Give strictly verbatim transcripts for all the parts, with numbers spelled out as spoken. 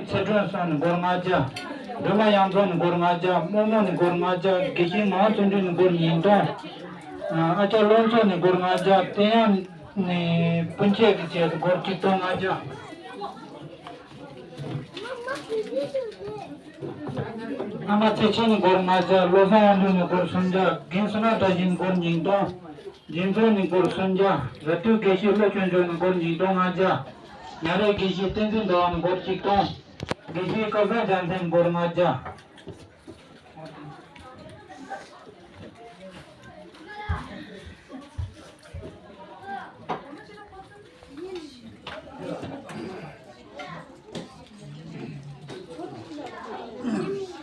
ཚེ་སྒྲོན་ས་ནས་སྒོར་ལྔ་བརྒྱ། སྒྲོལ་མ་གཡང་འཛོམས་ནས་སྒོར་ལྔ་བརྒྱ། རྨོ་མོ་ནས་སྒོར་ལྔ་བརྒྱ། དགེ་བཤེས་ངག་དབང་བརྩོན་འགྲུས་ནས་སྒོར་ཉིས་སྟོང་། ཨ་ཅག་བློ་འཚོ་ནས་སྒོར་ལྔ་བརྒྱ། བསྟན་དབྱངས་ནས་སྤུན་མཆེད་ཀྱི་བྱས་སྒོར་ཆིག་སྟོང་ལྔ་བརྒྱ། ཨ་མ་ཚེ་ཆེན་ནས་སྒོར་ལྔ་བརྒྱ། བློ་བཟང་དབང་འདུས་ནས་སྒོར་སུམ་བརྒྱ། རྒན་བསོད་ནམས་བཀྲ་ཤིས་ནས་སྒོར་ཉིས་སྟོང་། རྒྱལ་མཚན་ནས་སྒོར་སུམ་བརྒྱ། ར་སྤྲོད་དགེ་བཤེས་བློ་ཆོས་འབྱོར་ནས་སྒོར་ཉིས་སྟོང་ལྔ་བརྒྱ། ཉ་རལ་དགེ་བཤེས་བསྟན་འཛིན་ཟླ་བ་ནས་སྒོར་ཆིག་སྟོང་། དགེ་བཤེས་སྐལ་བཟང་རྒྱལ་མཚན་སྒོར་ལྔ་བརྒྱ།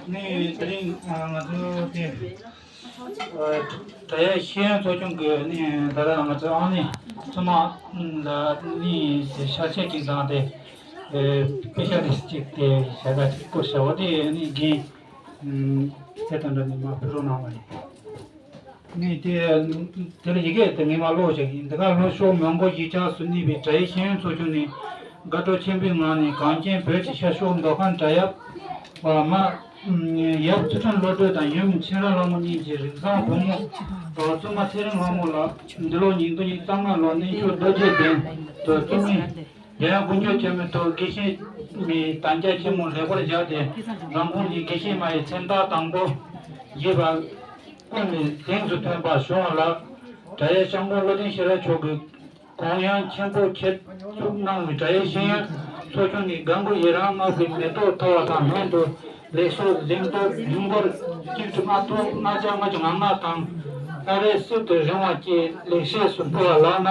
ནས་དེ་རིང་ང་ཚོ་དེ་དྲ་ཡག་ཤེས་ཡོན་ཚོགས་ཆུང་གི་ནས་ད་ལྟ་ང་ཚོ་ཨང་ནི་ཚང་མ་ལ་ནི་ཤ་ཚ་ཅིག་བཏང་སྟེ་དཔེ་ཆ་དེ་ཅིག་དེ་བྱ་དགའ་ཅིག་བསྐུར་བྱ་བ་དེ་ནི་རྒན་དེ་དང་འདྲ་ནི་མ་ཕུལ་རོགས་གནང་བ་རེད། ནི་དེ་དེ་ལ་ཡི་གེ་དེ་ངས་མ་ཀློག་ཅིག་ཡིན། འདི་ག་ལྷོ་ཕྱོགས་མོན་གྷོ་གཞིས་ཆགས་སུ་གནས་པའི་དྲ་ཡག་ཤེས་ཡོན་ཚོགས་ཆུང་ནས་དགའ་སྤྲོ་ཆེན་པོའི་ངང་ནས་གངས་ཅན་བོད་ཀྱི་ཤར་ཕྱོགས་མདོ་ཁམས་བྲག་གཡབ་པ་མ་ཡབ་ཚུལ་ཁྲིམས་བློ་གྲོས་དང་ཡུམ་མཁྱེན་རབ་ལྷ་མོ་གཉིས་ཀྱི་རིགས་བཟང་བུ་མོ་བཙུན་མ་ཚེ་རིང་ལྷ་མོ་ལགས་འདི་ལོ་ཉིས་སྟོང་ཉི་ཤུ་རྩ་ལྔ་ལོར་གནས་མཆོག་རྡོ་རྗེ་གདན་དུ་བཙུན་མའི་རྒྱལ་ཡོངས་དཀོན་མཆོག་ཆེན་མོའི་ཐོག་དགེ་བཤེས་མའི་དམ་བཅའ་ཆེན་མོ་ལེགས་པར་བཞག་སྟེ་རང་ཁོངས་ཀྱི་དགེ་བཤེས་མ་ཡི་མཚན་རྟགས་དང་པོ་བཞེས་པ་ཀུན་ནས་གཟེངས་སུ་ཐོན་པར་བྱུང་བ་ལ། དྲ་ཡག་སྐྱབས་མགོན་བློ་ལྡན་ཤེས་རབ་མཆོག་གིས་གུང་ཡངས་ཆེན་པོ་ཁྱེད་བཙུགས་གནང་བའི་དྲ་ཡག་ཤེས་ཡོན་ཚོགས་ཆུང་ནི་དགའ་མགུ་ཡི་རངས་བསྔགས་པའི་མེ་ཏོག་མཐོ་བ་དང་ལྷན་དུ་ལེགས་སོ་གཟེངས་བསྟོད་ཡུན་སྒོར་གཅིག་ཁྲི་ལྔ་སྟོང་ལྔ་བརྒྱ་ལྔ་བཅུ་ང་ལྔ་དང་སྔར་བས་སྲིད་དུ་རིང་བ་བཅས་ལེགས་བཤད་སུ་འཕོ་བ་ལགས་ན།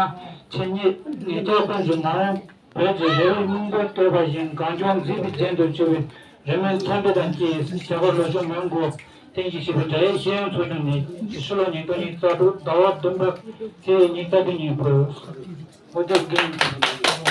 ཆེད་གཉེར་ངེད་ཅག་ཀུན་གྱི་མ་འོངས་བོད་ཀྱི་རེ་བའི་སྙིང་པོ་བཏོད་པ་བཞིན་གངས་ལྗོངས་མཛེས་པའི་རྒྱན་དུ་གྱུར་བའི་རི་མོའི་མཚོན་དཔེ་དང་བཅས་ཞབས་པད་ལོ་ཆུང་མོན་གྷོ་རྟེན་གཞི་བྱས་པའི་དྲ་ཡག་ཤེས་ཡོན་ཚོགས་ཆུང་ནས་ཕྱི་ལོ་ཉིས་སྟོང་ཉི་ཤུ་རྩ་དྲུག་ཟླ་བ་བདུན་པའི་ཚེས་ཉི་ཤུ་རྩ་བདུན་ཉིན་ཕུལ། འོ་དེ་རྒན།